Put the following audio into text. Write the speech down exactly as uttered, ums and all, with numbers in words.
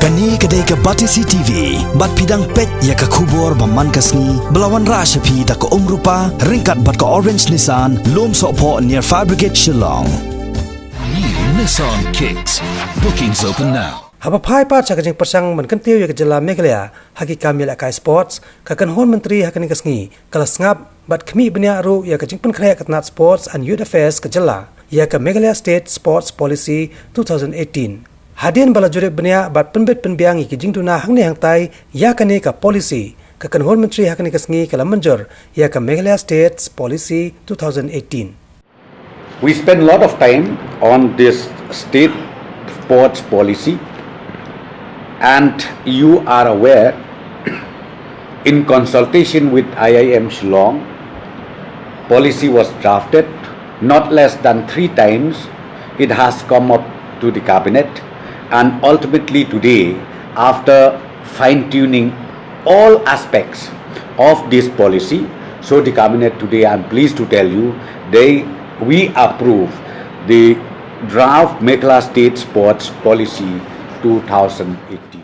Kane ka dei ka Batesi T V, bad phi dang peit ïa ka khubor ba man ka sngi, ba la wanrah sha phi da ka Umrupa, ryngkat bad ka Orange Nissan, Lum Sohphoh near Fire Brigade Shillong. New Nissan Kicks. Bookings open now. Haba phai pat sha ka jingpyrshang ban kyntiew ïa ka jylla Meghalaya ha ki kam ïalehkai sports, ka kynhun myntri ha kane ka sngi ka la sngap bad khmih bniah ruh ïa ka jingpynkhreh ka tnat Sports and Youth Affairs ka jylla ïa ka Meghalaya State Sports Policy two thousand eighteen. Hadien ba la jurip bniah bad pynbit pynbiang ïa ki jingduna hangne hangtai ïa kane ka policy, ka kynhun myntri ha kane ka sngi ka la mynjur ïa ka Meghalaya State Policy two thousand eighteen. We spend a lot of time on this state sports policy, and you are aware, in consultation with I I M Shillong, policy was drafted. Not less than three times it has come up to the cabinet, and ultimately today, after fine tuning all aspects of this policy, so the cabinet today, I'm pleased to tell you, they we approve the draft Meghalaya State Sports Policy two thousand eighteen.